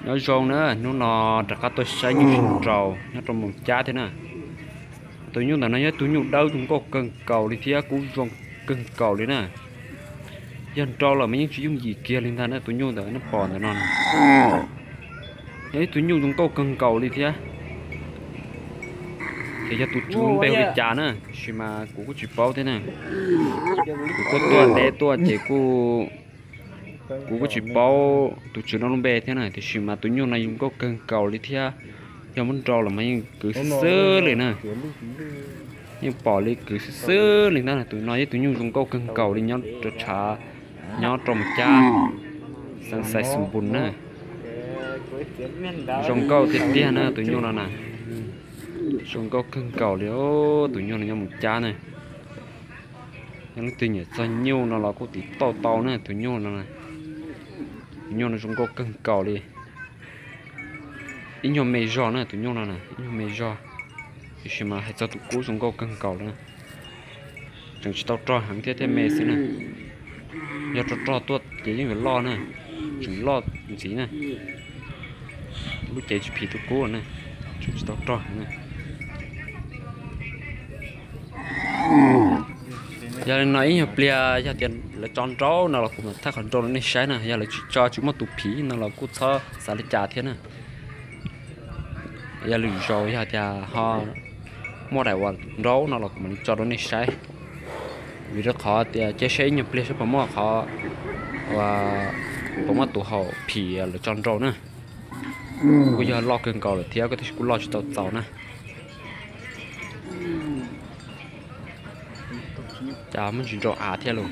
Nyob zoo na, hnub no rov qab tuaj saib nyuj sib nraus nyob rau Moos Cab thiab na. Tus nyuj ntawm no yog tus nyuj dawb zoo nkauj kawg nkaus li thiab kuj zoo kawg nkaus li na. Yog nrau lawm mas yeej tsis yooj yim kiag li ntag na, tus nyuj ntawm nej pom ntawm no na. Yog ib tug nyuj zoo nkauj kawg nkaus li thiab. Ces yog tus tswv npe hu li cas na, tiam sis mas kuv kuj tsis paub thiab na. Kuv kuj tuaj deb tuaj ces kuj, kuv kuj tsis paub tus tswv no lub npe thiab na, tiam sis mas tus nyuj no zoo nkauj kawg nkaus li thiab. Yog muab nrau los mas yeej kwv xwb xwb li na. Yeej pom li kwv xwb xwb li ntag. Tus no yog tus nyuj zoo nkauj kawg nkaus li nyob rau tshav, nyob rau Moos Cab, xeev Xais Xus Npus na. Zoo nkauj tiag tiag na tus nyuj no na. Zoo nkauj kawg nkaus li tus nyuj no nyob Moos Cab na. Yog leej twg nyiam txog nyuj no los kuj tiv tauj tau na tus nyuj no. Tus nyuj no zoo nkauj kawg nkaus li. Ib nyuag me zog na tus nyuj no na, ib nyuag me zog, tiam sis mas hais txog tus kub zoo nkauj kawg nkaus li. Tseem tsis tau rog heev thiab thiaj me xwb na. Yog rog rog tuaj ces yeej yuav loj na, tseem loj ntxiv na. Lub cev tsis phim tus kub na, tseem tsis tau rog heev na. Yog li no ib nyuag pliag yog tias lawv tso nraub no los kuv mam thaij qhov nraub rau nej saib na. Yog lawv tsis tso, tsis muaj tus phim no los kuj txhob xav li cas thiab na. Yog lwm zaus yog tias ho muaj daim uas nraub no los kuv mam li tso rau nej saib. Vim rau qhov tias cia saib ib nyuag pliag saib puas muaj qhov, puas muaj tus haum phim lawv tso nraub na. Kuj yog loj kawg nkaus lawm thiab, tab sis kuj loj tsis tau txaus na. Cas muaj ntsis nraus av thiab lauj.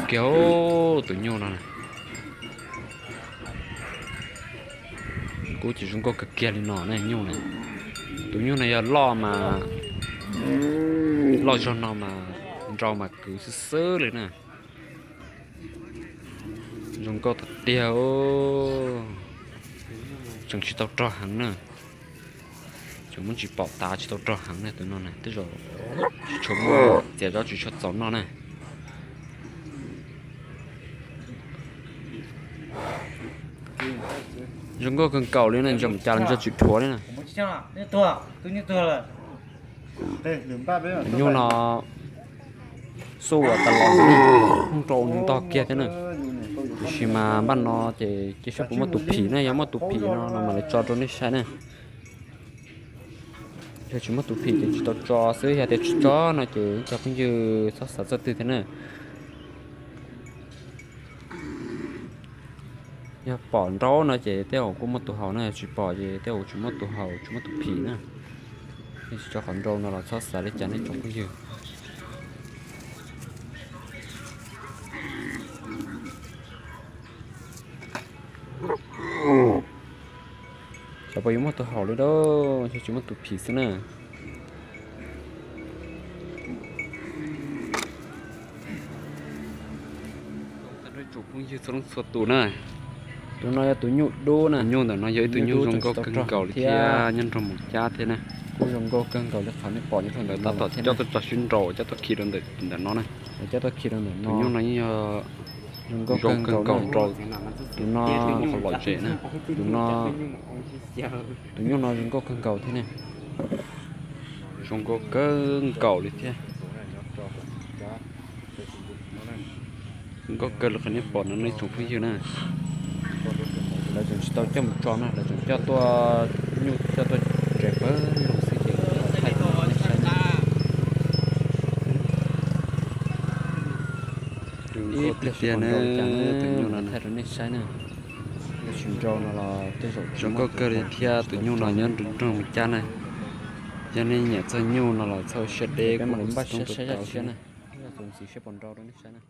Kiag tus nyuj no na. Kub ces zoo nkauj kawg kiag li no na nyuj na. Tus nyuj no yog loj mas, loj zog no mas nrau mas kwv xwb xwb li na. Zoo nkauj tiag tiag, tseem tsis tau rog heev na. Tseem muab ntsis pom tas tsis tau rog heev na tus no na, tej zaum tsis tshua muaj txiav zov tsis tshua txaus noj na. Zoo nkauj kawg nkaus li na, ntsia mus cas los ntsia tsis dhuav li na. Nyuj no xuj ua tas los, nrau ntog kiag thiab na. Tiam sis mas npaj no ces cia saib puas muaj tus phim na, yog muaj tus phim no no mam li tso rau nej saib na. Yog tsis muaj tus phim ces tsis tau tso xwb, yog tias tsis tso no ces cov phooj ywg txhob xav txawj twg thiab na. Yog pom nraub no ces tej zaum kuj muaj tus haus na, yog tsis pom ces tej zaum tsis muaj tus haus tsis muaj tus phim na. Nej tsis tso qhov nraub no los txhob xav li cas nej tsoom phooj ywg. Xyov puas yuav muaj tus haus li lauj, yog tsis muaj tus phim xwb na. Tsoom phooj ywg txhua leej txhua tus na, tus no yog tus nyuj dub na, nyuj ntawm no yog ib tug nyuj zoo nkauj kawg nkaus li thiab nyob nrog Moos Cab thiab na. Kuj zoo nkauj kawg nkaus li qhov nej pom nyob rau ntawm no, tab tom coj tuaj tso sib nraus, coj tuaj khi rau ntawm no na. Coj tuaj khi rau ntawm no, tus nyuj no yeej yog zoo nkauj kawg nkaus nraus, tus no qhov lom zem na, tus no, tus nyuj no zoo nkauj kawg nkaus thiab ne. Zoo nkauj kawg nkaus li thiab. Zoo nkauj kawg li qhov nej pom no nej tsoom phooj ywg na. Lawv tseem tsis tau coj mus tso na, lawv tseem coj tuaj, nyuj coj tuaj tsev pawg lug xwb ces thaij rau nej saib na. Zoo nkauj tiag tiag na, tus nyuj no thaij rau nej saib na. Yog tsis nrau no los tej zaum zoo nkauj kawg li thiab, tus nyuj no nyob nrog Moos Cab na. Yog nej nyiam txog nyuj no los txhob siab deb, kuv mam li npaj siab saib zaj tshiab na. Yog txuas ntxiv seb puas nrau rau nej saib na.